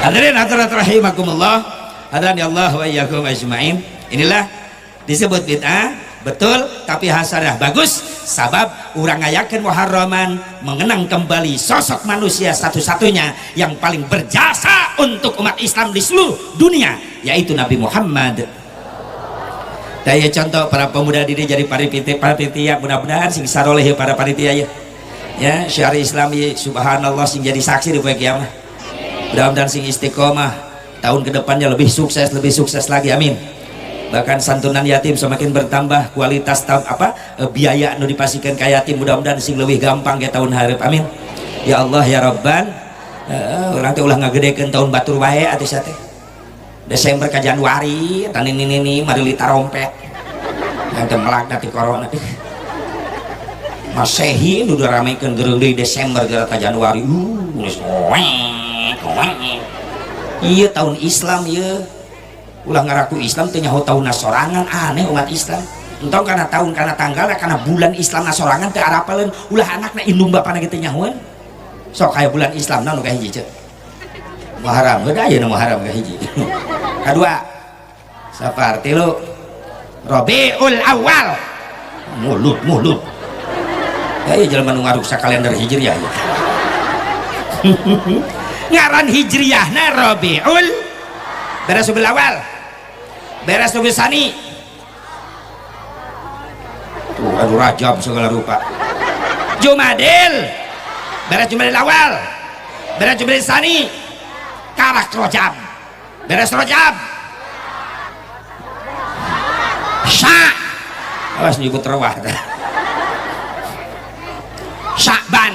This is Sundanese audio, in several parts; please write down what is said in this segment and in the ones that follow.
Hadirin hadirat rahimakumullah, hadani Allah wa iyyakum ajmain. Inilah disebut bid'ah, betul, tapi hasanah, bagus, sabab urang ngayakeun Muharraman mengenang kembali sosok manusia satu-satunya yang paling berjasa untuk umat Islam di seluruh dunia, yaitu Nabi Muhammad. Daya contoh para pemuda diri jadi panitia, panitia mudah-mudahan sing saroleh ya para panitia ya, ya syiar Islam ya, subhanallah, sing jadi saksi di poe kiamat. Mudah-mudahan sing istiqomah, tahun kedepannya lebih sukses lagi, amin. Bahkan santunan yatim semakin bertambah, kualitas tahun apa biaya nu dipasihkeun ka yatim mudah-mudahan sing lebih gampang ke tahun hareup, amin ya Allah ya Rabban. Urang teh ulah ngagedekeun tahun batur wae atuh teh. Desember ke Januari tani ini ini mari tarompet yang teh melak ti corona teh. Masehi nu ramekeun gerung deui Desember ke Januari, geus iya tahun Islam ieu. Ulah ngaraku Islam teh nyaho tahun sorangan, aneh umat Islam. Entong karena tahun, karena tanggal, karena bulan Islam sorangan teh arapaleun. Ulah anakna, indung bapana gitu nyahoeun. Sok kaya bulan Islam naon nu kahiji, ceuk? Muharram. Heuh, aya nu Muharram kahiji, kadua Safar, tilu Rabiul Awal, mulut mulut ya, iya jelema nu ngaruksa kalender Hijriah ya. Ngaran Hijriahna Rabiul, beres Rabiul Awal, beres Rabiul Sani tuh, aduh, Rajab segala rupa, Jumadil, beres Jumadil Awal, beres Jumadil Sani, karak Rojab, beres Rojab Sya, awas nyebut rawah, Sya'ban.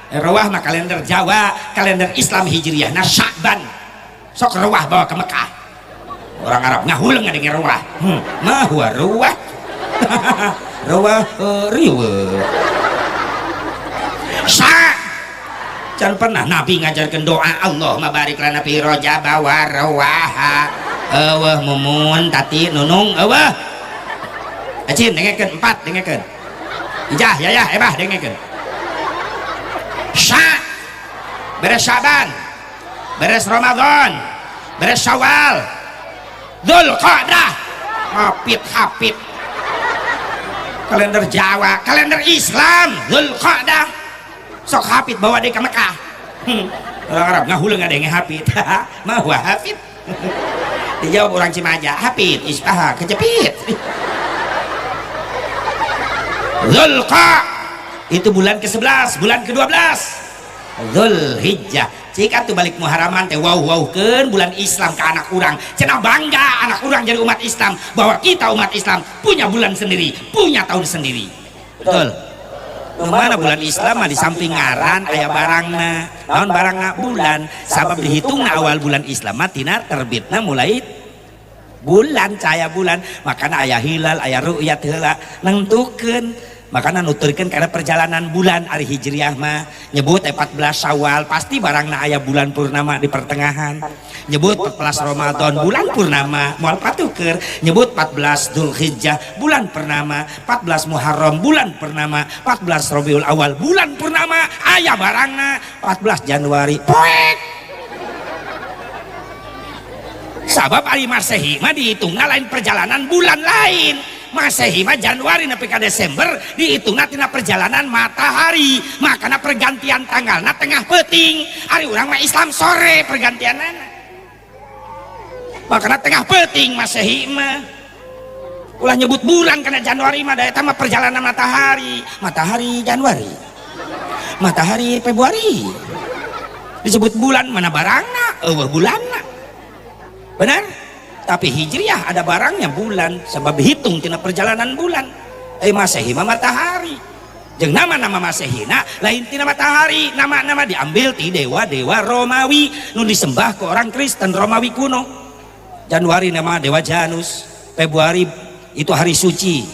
Rawah mah kalender Jawa, kalender Islam Hijriah nah Sya'ban. Sok rawah bawa ke Mekah, orang Arab ngahuleng ngadengin rawah, mah huwa ruwah ruwah, riweuh. Sya, can pernah Nabi ngajarkan doa Allahumma barik lana fi Rajab wa rawaha. Eueuh Mumun, Tati, Nunung, eueuh. Acin dengekeun, empat dengekeun. Ijah, Yayah, Ebah, dengekeun. Sya, beres Syaban, beres Ramadan, beres Syawal, Dzulqa'dah, hapit hapit kalender Jawa, kalender Islam Dzulqa'dah. Sok hapit bawa deui ka Mekah, Orang Arab ngahuleng ngadenge hapit, mah huwa hapit. Dijawab orang Cimaja, hapit ispaha kecepit. Dzulqa itu bulan ke-11, bulan ke-12 Dzulhijjah. Jika tuh balik Muharraman teh wow wow kan bulan Islam ke anak urang, cenah bangga anak urang jadi umat Islam, bahwa kita umat Islam punya bulan sendiri, punya tahun sendiri, betul. Mana bulan Islam mah di samping ngaran aya barangna. Naon barangna? Bulan. Sabab dihitungna awal bulan Islam mah tina terbitna mulai bulan, cahaya bulan. Makana aya hilal, aya ru'yat heula nengtukeun. Makana nuturkeun karena perjalanan bulan. Ari Hijriah mah nyebut 14 Syawal pasti barangna aya bulan purnama di pertengahan. Nyebut 14 Ramadan bulan purnama moal patuker, nyebut 14 Dzulhijjah bulan purnama, 14 Muharram bulan purnama, 14 Rabiul Awal bulan purnama, aya barangna. 14 Januari poek. Sabab ari Masehi mah dihitungna lain perjalanan bulan, lain. Masehi mah Januari nepi ka Desember dihitungna tina perjalanan matahari, makana pergantian tanggalna tengah peuting. Ari urang mah Islam sore pergantianana, makana tengah peuting Masehi mah. Ulah nyebut bulan karena Januari mah, da eta mah perjalanan matahari. Matahari Januari, matahari Februari disebut bulan, mana barangna? Eueuh bulanna, benar. Tapi Hijriah ada barangnya, bulan, sebab hitung tina perjalanan bulan. Masehi mah matahari. Jeung nama-nama Masehina lain tina matahari, nama-nama diambil ti dewa-dewa Romawi nu disembah ke orang Kristen Romawi kuno. Januari nama dewa Janus, Februari itu hari suci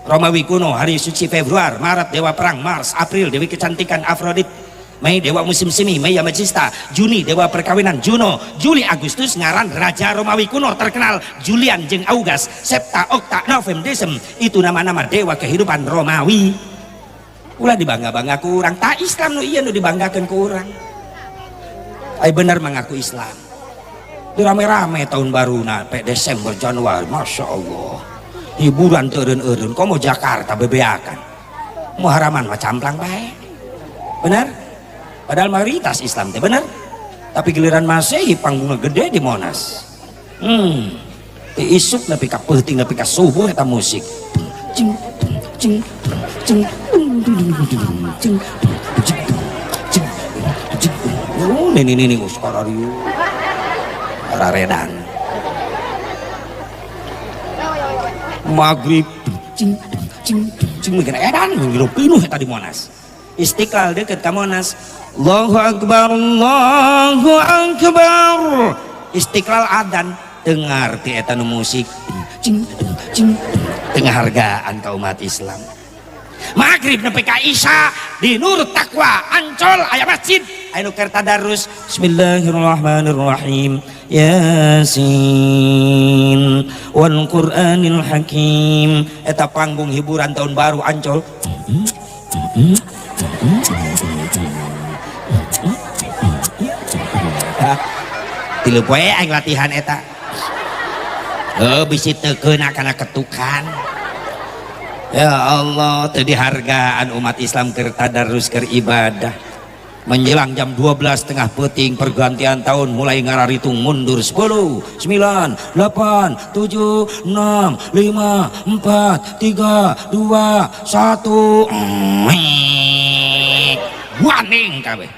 Romawi kuno, hari suci Februari, Maret dewa perang Mars, April dewi kecantikan Afrodit, Mei dewa musim semi Mei Majesta, Juni dewa perkawinan Juno, Juli Agustus ngaran raja Romawi kuno terkenal Julian jeung Augas, Septa, Okta, Novem, Desem itu nama-nama dewa kehidupan Romawi. Ulah dibangga-bangga ku urang, tak Islam nu iya nu dibanggakan ku urang. Ay bener mengaku Islam. Rame-rame tahun baru na Desember Januari, Masya Allah. Hiburan teu eureun-eureun, komo Jakarta bebeakan. Muharaman mah camplang bae. Bener? Padahal mayoritas Islam teh, bener? Tapi giliran Masehi panggungnya gede di Monas. Ti isuk nepi ka peuting, nepi ka subuh eta musik. Cing cing cing cing cing cing cing. Oh, nini nini riuh. Raredan. Maghrib cing cing cing mungkin edan hirup pinuh eta di Monas. Istiqlal deket ka Monas. Allahu Akbar, Allahu Akbar. Istiqlal adan dengar ti eta nu musik cing cing tengah hargaan ka umat Islam. Maghrib nepi ka Isya di Nur Taqwa Ancol aya masjid aya nu keur tadarus. Bismillahirrahmanirrahim. Yasin wal Qur'anil Hakim. Eta panggung hiburan tahun baru Ancol. Tilu poe aing latihan eta. Heuh bisi teu keuna kana ketukan. Ya Allah, teu dihargaan umat Islam keur tadarus, keur ibadah. Menjelang jam 12 tengah peuting pergantian tahun mulai ngararitung mundur 10, 9, 8, 7, 6, 5, 4, 3, 2, 1. Waning kabeh.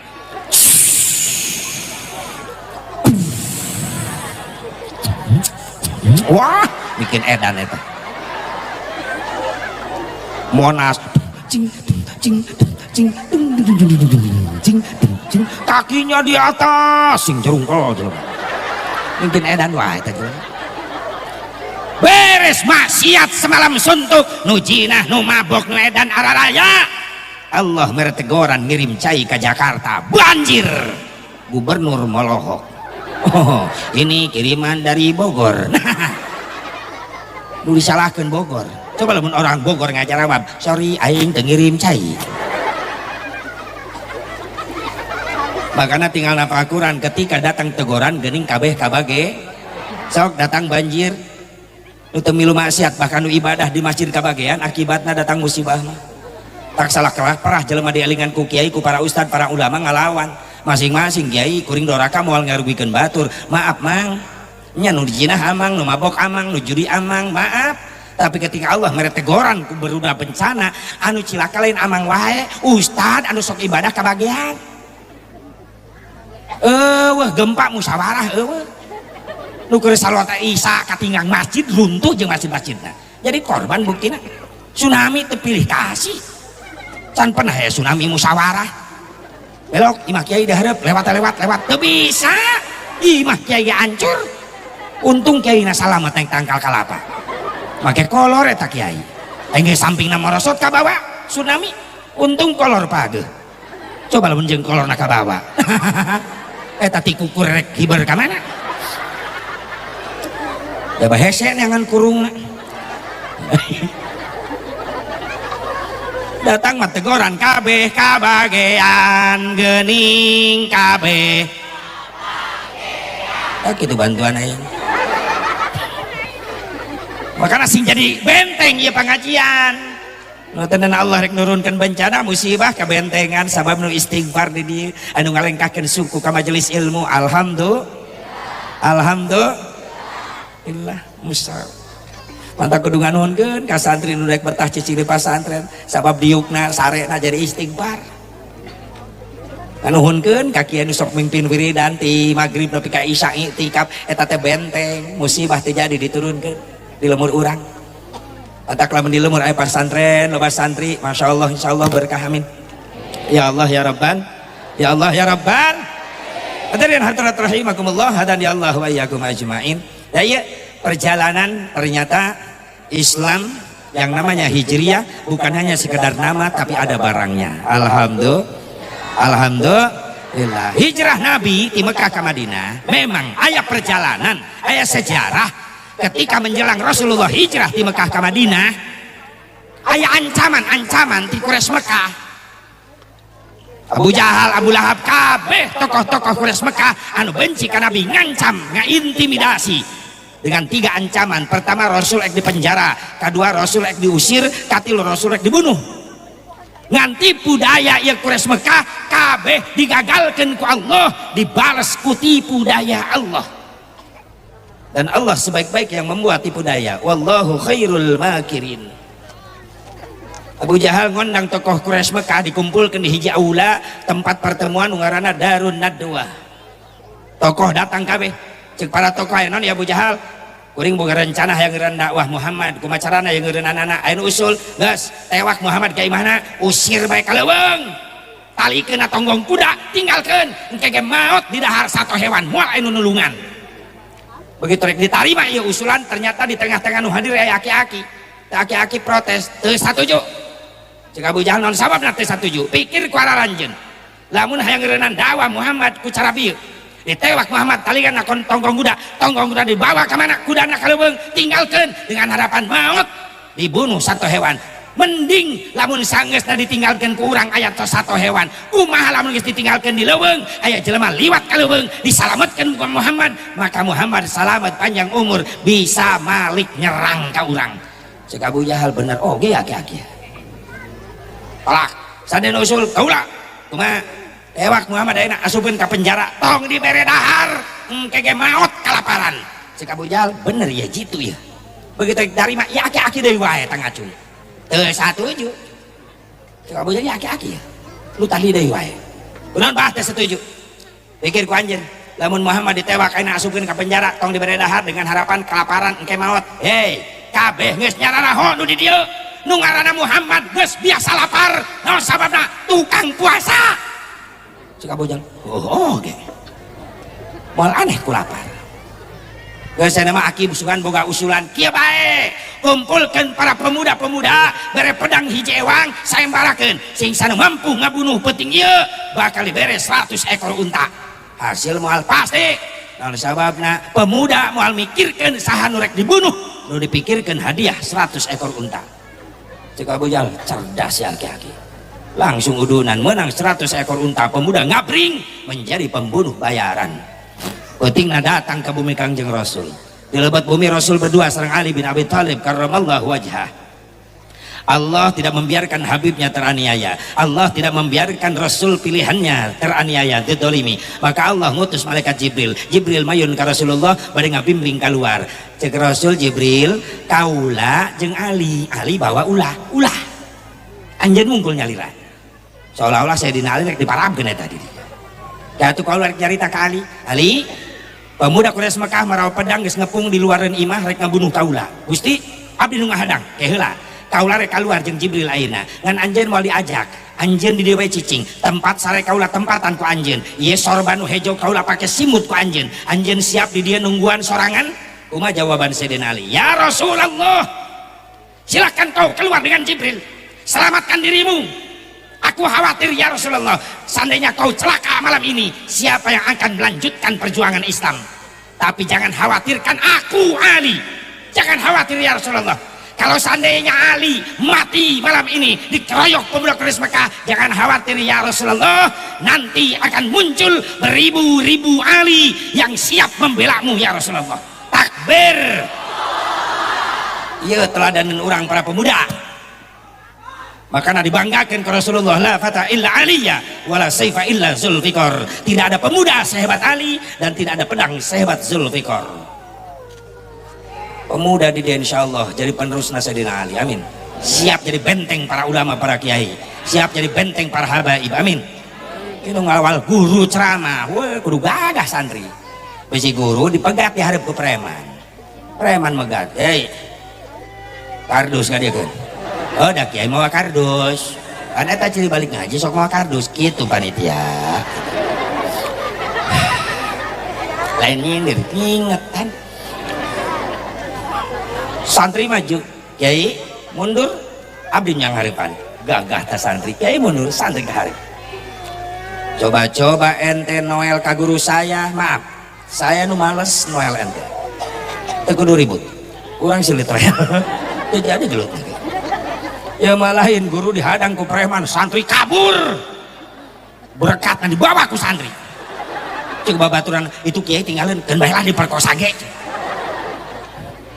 Wah, bikin edan eta. Monas cing cing cing cing cing, kakinya di atas sing jerungkol jelema. Mungkin edan wae eta jelema. Beres maksiat semalam suntuk, nu jinah, nu mabok, nu edan araraya. Allah mere teguran ngirim cai ke Jakarta, banjir. Gubernur molohok. Oh, ini kiriman dari Bogor. Nu disalahkeun Bogor. Coba lamun orang Bogor ngajarawab, sorry aing teu ngirim cai. Makanya tinggal nafakuran ketika datang teguran geuning kabeh kabage. Sok datang banjir, nu teu milu maksiat bahkan nu ibadah di masjid kabagean, akibatna datang musibah mah. Tak salah kelah parah jelema dielingan ku kiai, ku para ustad, para ulama ngalawan. Masing-masing kiai kuring doraka moal ngarugikeun batur. Maaf mang, nya nu dijinah amang, nu mabok amang, nu judi amang, maaf. Tapi ketika Allah mere teguran ku beruna bencana, anu cilaka lain amang wae, ustad anu sok ibadah kabagean. Eueuh gempa musyawarah eueuh. Nu keur salat Isya katinggang masjid runtuh jeung masjid-masjidna. Jadi korban buktina. Tsunami teu pilih kasih. Can pernah ya tsunami musyawarah. Belok imah kiai dihareup lewat lewat lewat teu bisa. Imah kiai hancur. Untung kiai na salamet naik tangkal kalapa. Make kolor eta kiai. Aing ge sampingna morosot ka bawa tsunami. Untung kolor pageuh. Coba lamun jeung kolorna ka bawa. Eta tikukur rek hiber ka mana? Da bahese neangan kurungna. Datang mah teguran kabeh kabagean geuning kabeh. Ah kitu bantuan aing. Makana sing jadi benteng ieu pengajian. Nu tenan Allah rek nurunkeun bencana musibah kabentengan sabab nu istighfar di dieu anu ngalengkahkeun suku ka majelis ilmu. Alhamdulillah. Alhamdulillah musa. Mantap kudu nganuhunkeun ka santri nu rek betah cicing di pasantren sabab diukna sarena jadi istighfar. Nganuhunkeun ka kiai nu sok mimpin wiridan ti magrib nepi ka isya iktikaf eta teh benteng musibah teh jadi diturunkeun di lemur urang. Matak lamun di lemur aya pasantren loba santri masyaallah insyaallah berkah amin. Ya Allah ya Rabban, ya Allah ya Rabban. Hadirin hadirat rahimakumullah, hadan ya Allah wa iyyakum ajmain. Ya iya, perjalanan ternyata Islam yang namanya Hijriah bukan hanya sekedar nama tapi ada barangnya. Alhamdulillah. Alhamdulillah. Hijrah Nabi di Mekah ke Madinah memang aya perjalanan, aya sejarah. Ketika menjelang Rasulullah hijrah di Mekah ke Madinah, aya ancaman-ancaman di Quraisy Mekah. Abu Jahal, Abu Lahab, kabeh tokoh-tokoh Quraisy Mekah anu benci ka Nabi ngancam, ngaintimidasi dengan tiga ancaman. Pertama, Rasul ek di penjara, kedua Rasul ek diusir, katilu Rasul ek dibunuh. Ngan tipu daya ieu Quraisy Mekah kabeh digagalkeun ku Allah, dibales ku tipu daya Allah. Dan Allah sebaik-baik yang membuat tipu daya. Wallahu khairul makirin. Abu Jahal ngondang tokoh Quraisy Mekah, dikumpulkan di hiji aula, tempat pertemuan ngaranna Darun Nadwah. Tokoh datang kabeh. Cek para tokoh, aya naon ya, Abu Jahal? Kuring boga rencana hayang ngeureun dakwah Muhammad. Kumaha carana yang ngeureunanana? Aya nu usul, geus tewak Muhammad ka imahna, usir bae ka leuweung. Talikeun tonggong kuda, tinggalkeun. Engke ge maot di dahar sato hewan, moal aya nu nulungan. Begitu rek ditarima ieu usulan, ternyata di tengah-tengah nu hadir aya aki-aki. Aki-aki protes, teu satuju. Cek Abu Jahal, naon sababna teu satuju? Pikir ku araranjeun. Lamun hayang ngeureunnan dakwah Muhammad ku cara bieu, ditewak Muhammad, talikan na tonggong kuda, tonggong kuda dibawa ke mana? Kudana ka leuweung, tinggalkeun dengan harapan maut dibunuh satu hewan. Mending lamun sanggeusna ditinggalkeun ku urang aya tos satu hewan, kumaha lamun geus ditinggalkeun di leuweung, aya jelema liwat ka leuweung, disalametkeun ku Muhammad, maka Muhammad salamet panjang umur, bisa malik nyerang ka urang. Cek Abu Jahal, bener oge aki-aki. Tolak. Saden usul kaula, kumaha? Tewak Muhammad ayeuna, asupkeun ka penjara, tong dibere dahar, engke ge maot kalaparan. Cek Abu Jahal, bener ya jitu ya. Begitu darima ya aki-aki deui wae tangacung. Teu satuju. Cek Abu Jahal, ya aki-aki ya. Lu tadi deui wae. Kunaon bah teu setuju? Pikir ku anjeun, lamun Muhammad ditewak ayeuna, asupkeun ka penjara, tong dibere dahar dengan harapan kelaparan engke maot. Hei, kabeh geus nyararaho nu di dieu. Nu ngaranna Muhammad geus biasa lapar. Naon sababna? Tukang puasa. Cek Abu Jahal, oh oke. Moal aneh ku lapar. Geus mah aki busukan boga usulan kieu bae. Kumpulkeun para pemuda-pemuda, bere pedang hiji ewang, sayembarakeun. Sing sana mampu ngabunuh peuting ieu bakal dibere 100 ekor unta. Hasil moal pasti. Naon sababna? Pemuda moal mikirkeun saha nu rek dibunuh, nu dipikirkeun hadiah 100 ekor unta. Cek Abu Jahal, cerdas ya aki-aki. Langsung udunan menang 100 ekor unta, pemuda ngabring menjadi pembunuh bayaran. Peutingna datang ke bumi Kangjeng Rasul. Di lebat bumi Rasul berdua sareng Ali bin Abi Thalib karramallahu wajhah. Allah tidak membiarkan Habibnya teraniaya. Allah tidak membiarkan Rasul pilihannya teraniaya, didolimi. Maka Allah ngutus malaikat Jibril. Jibril mayun ke Rasulullah bade ngabimbing keluar. Cek Rasul, Jibril, kaula jeung Ali. Ali bawa ulah, ulah. Anjeun mungkul nyalira. Seolah-olah Sayyidina Ali rek diparabkeun eta di dieu. Jatuh kaula rek nyarita ka Ali. Ali, pemuda Quraisy Mekah marawa pedang geus ngepung di luareun imah rek ngabunuh kaula. Gusti, abdi nu ngahadang, ke heula. Kaula rek keluar jeung Jibril ayeuna. Ngan anjeun moal diajak. Anjeun di dieu we cicing. Tempat sare kaula tempatan ku anjeun. Ieu sorban nu hejo kaula pake simut ku anjeun. Anjeun siap di dieu nungguan sorangan? Kumaha jawaban Sayyidina Ali? Ya Rasulullah, silakan kau keluar dengan Jibril. Selamatkan dirimu. Aku khawatir ya Rasulullah, seandainya kau celaka malam ini, siapa yang akan melanjutkan perjuangan Islam? Tapi jangan khawatirkan aku, Ali. Jangan khawatir ya Rasulullah. Kalau seandainya Ali mati malam ini dikeroyok pemuda Quraisy Mekah, jangan khawatir ya Rasulullah, nanti akan muncul beribu-ribu Ali yang siap membelamu ya Rasulullah. Takbir. Iya, teladanan orang para pemuda. Makanya dibanggakan ke Rasulullah, la fata illa aliyya wala saifa illa Zulfikar. Tidak ada pemuda sehebat Ali dan tidak ada pedang sehebat Zulfikar. Pemuda di dia insyaallah jadi penerus Sayyidina Ali. Amin. Siap jadi benteng para ulama, para kiai. Siap jadi benteng para habaib. Amin. Itu ngawal guru ceramah, wah kudu gagah santri. Bisi guru dipegat di hareup ku preman. Preman megat. Hei. Kardus ka dia kan. Oh, dah kiai mawa kardus. Kan eta ciri balik ngaji sok mawa kardus gitu panitia. Lain nyindir, ingetan. Santri maju, kiai mundur, abdi yang harapan. Gagah ta santri, kiai mundur, santri ke hareup. Coba-coba ente Noel ka guru saya, maaf, saya nu males Noel ente. Teu kudu ribut. Urang silit teu jadi gelut. Ya malahin guru dihadang ku preman, santri kabur. Berkat dibawa ku santri. Cek babaturan itu, kiai tinggalin keun bae lah, diperkosa ge.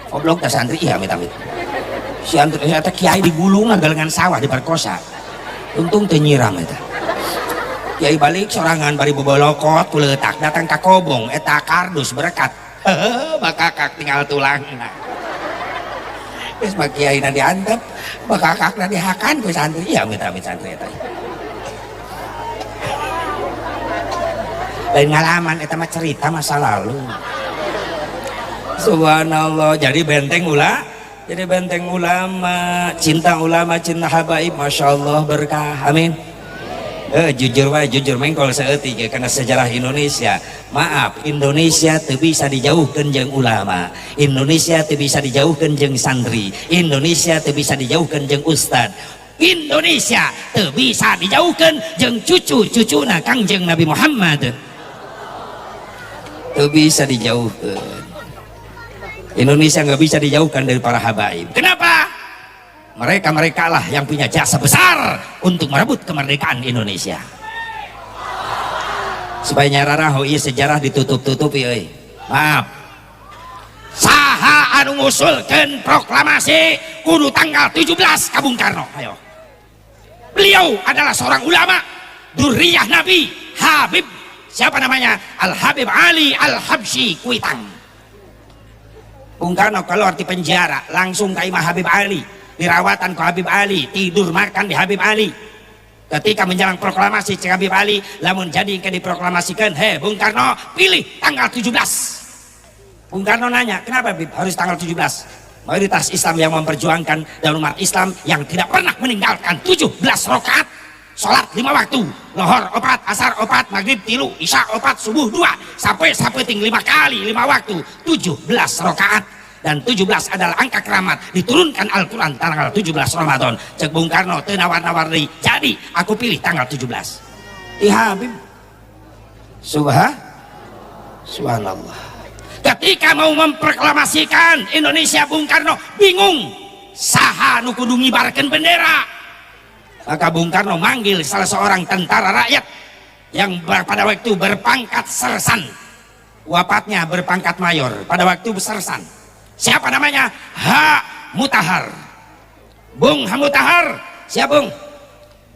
Goblok teh santri. Iya, amit amit. Si antri eta kiai digulung galengan sawah, diperkosa. Untung teu nyiram eta. Kiai balik sorangan bari bobolokot ku leutak, datang ka kobong eta kardus berkat. Heuh, bakakak tinggal tulang. Geus mah kiai na diantep, bakakakna dihakan ku santri. Iya, amit amit santri eta. Lain ngalaman eta mah, cerita masa lalu. Subhanallah. Jadi benteng ulama, cinta ulama, cinta habaib, masya Allah berkah, amin. Jujur wae, jujur mengkol saeutik ya, karena sejarah Indonesia. Maaf, Indonesia teu bisa dijauhkan jeung ulama, Indonesia teu bisa dijauhkan jeung santri, Indonesia teu bisa dijauhkan jeung ustad, Indonesia teu bisa dijauhkan jeung cucu-cucuna Kangjeng Nabi Muhammad. Teu bisa dijauhkan. Indonesia nggak bisa dijauhkan dari para habaib. Kenapa? Mereka-mereka lah yang punya jasa besar untuk merebut kemerdekaan Indonesia. Supaya nyararaho, iya sejarah ditutup-tutupi euy. Maaf. Saha anu ngusulkeun proklamasi kudu tanggal 17 ka Bung Karno? Ayo. Beliau adalah seorang ulama, duriyah Nabi, Habib. Siapa namanya? Al Habib Ali Al Habsyi Kuitang. Bung Karno keluar di penjara langsung ke Imam Habib Ali, dirawatan ke Habib Ali, tidur makan di Habib Ali. Ketika menjelang proklamasi, cek Habib Ali, lamun jadi ke diproklamasikan, he Bung Karno, pilih tanggal 17. Bung Karno nanya, kenapa Habib harus tanggal 17? Mayoritas Islam yang memperjuangkan dan umat Islam yang tidak pernah meninggalkan 17 rakaat sholat lima waktu, lohor opat, asar opat, maghrib tilu, isya opat, subuh dua, sampai sapeting lima kali lima waktu, 17 rakaat. Dan 17 adalah angka keramat, diturunkan Al-Quran tanggal 17 Ramadan. Cek Bung Karno, teu nawar-nawar, jadi aku pilih tanggal 17 di Habib. Subhanallah. Ketika mau memproklamasikan Indonesia, Bung Karno bingung saha nu kudu ngibarkeun bendera. Maka Bung Karno manggil salah seorang tentara rakyat yang pada waktu berpangkat sersan, wafatnya berpangkat mayor, pada waktu sersan. Siapa namanya? H. Mutahar. Bung H. Mutahar, siap Bung?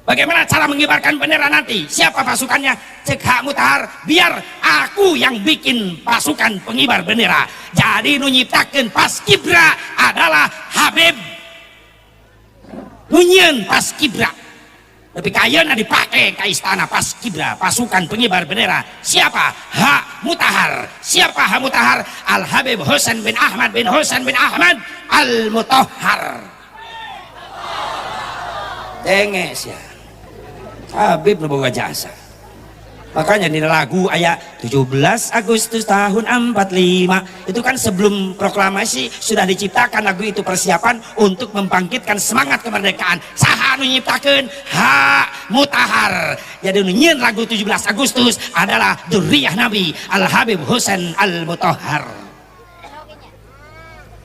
Bagaimana cara mengibarkan bendera nanti? Siapa pasukannya? Cek H. Mutahar, biar aku yang bikin pasukan pengibar bendera. Jadi nu nyiptakeun Paskibra adalah Habib. Nu nyieun Paskibra lebih kaya dipakai ke istana Paskibra, pasukan pengibar bendera. Siapa? H. Mutahar. Siapa H. Mutahar? Al Habib Husain bin Ahmad bin Husain bin Ahmad Al Mutahhar. Denges ya, Habib nu boga jasa. Makanya di lagu ayat 17 Agustus tahun 45 itu kan sebelum proklamasi sudah diciptakan lagu itu, persiapan untuk membangkitkan semangat kemerdekaan. Saha nu nyiptakeun? H. Mutahar. Jadi nu nyieun lagu 17 Agustus adalah duriyah Nabi, Al Habib Husain Al Mutahhar.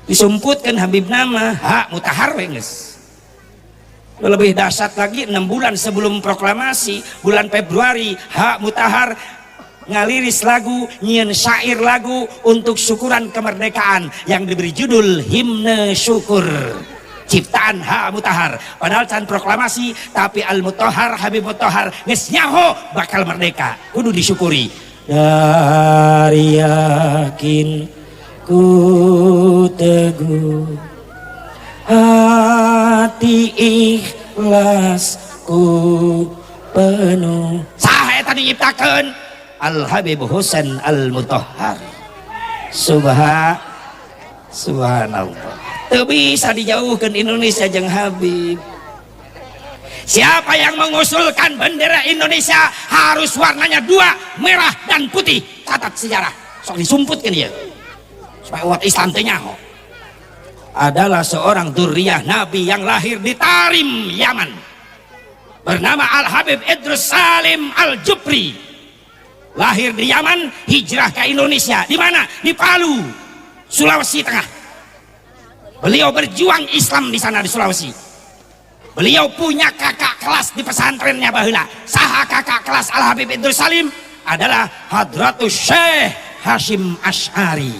Disumputkan Habib nama H. Mutahar we geus. Lebih dahsyat lagi, 6 bulan sebelum proklamasi, bulan Februari, H. Mutahar ngaliris lagu, nyieun syair lagu untuk syukuran kemerdekaan yang diberi judul Himne Syukur, ciptaan H. Mutahar. Padahal can proklamasi, tapi Al Mutahar, Habib Mutahar geus nyaho bakal merdeka, kudu disyukuri. Dari yakin ku teguh, hati ikhlas ku penuh. Saha eta nyiptakeun? Al Habib Husain Al Mutahhar. Subhanallah. Teu bisa dijauhkan Indonesia jeung Habib. Siapa yang mengusulkan bendera Indonesia harus warnanya dua, merah dan putih? Catat sejarah. Sok disumputkan ya, supaya umat Islam teu nyaho. Adalah seorang duriyah Nabi yang lahir di Tarim, Yaman, bernama Al Habib Idrus Salim Al Jupri. Lahir di Yaman, hijrah ke Indonesia. Di mana? Di Palu, Sulawesi Tengah. Beliau berjuang Islam di sana, di Sulawesi. Beliau punya kakak kelas di pesantrennya baheula. Saha kakak kelas Al Habib Idrus Salim? Adalah Hadratus Syekh Hasyim Asy'ari.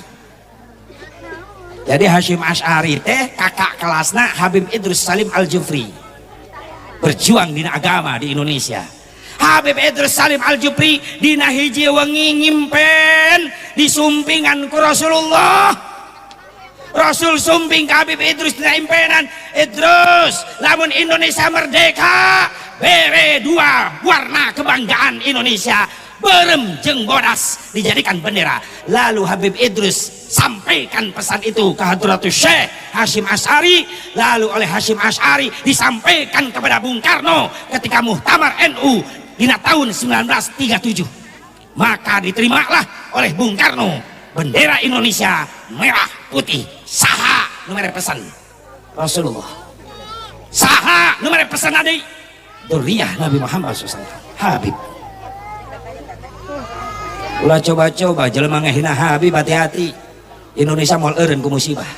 Jadi Hasyim Asy'ari teh kakak kelasna Habib Idrus Salim Al Jufri. Berjuang dina agama di Indonesia. Habib Idrus Salim Al Jufri dina hiji wengi ngimpen disumpingan ku Rasulullah. Rasul sumping ka Habib Idrus dina impenan, "Idrus, lamun Indonesia merdeka, bere dua warna kebanggaan Indonesia, beureum jeung bodas, dijadikan bendera." Lalu Habib Idrus sampaikan pesan itu ke Hadratus Syekh Hasyim Asy'ari, lalu oleh Hasyim Asy'ari disampaikan kepada Bung Karno ketika Muktamar NU dina tahun 1937. Maka diterimalah oleh Bung Karno bendera Indonesia merah putih. Saha nu mere pesan? Rasulullah. Saha nu mere pesan deui? Dzurriyah Nabi Muhammad SAW, Habib. Ulah coba-coba jelema ngahina Habib, hati-hati. Indonesia moal eureun ku musibah.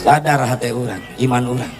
Sadar hati orang, iman orang.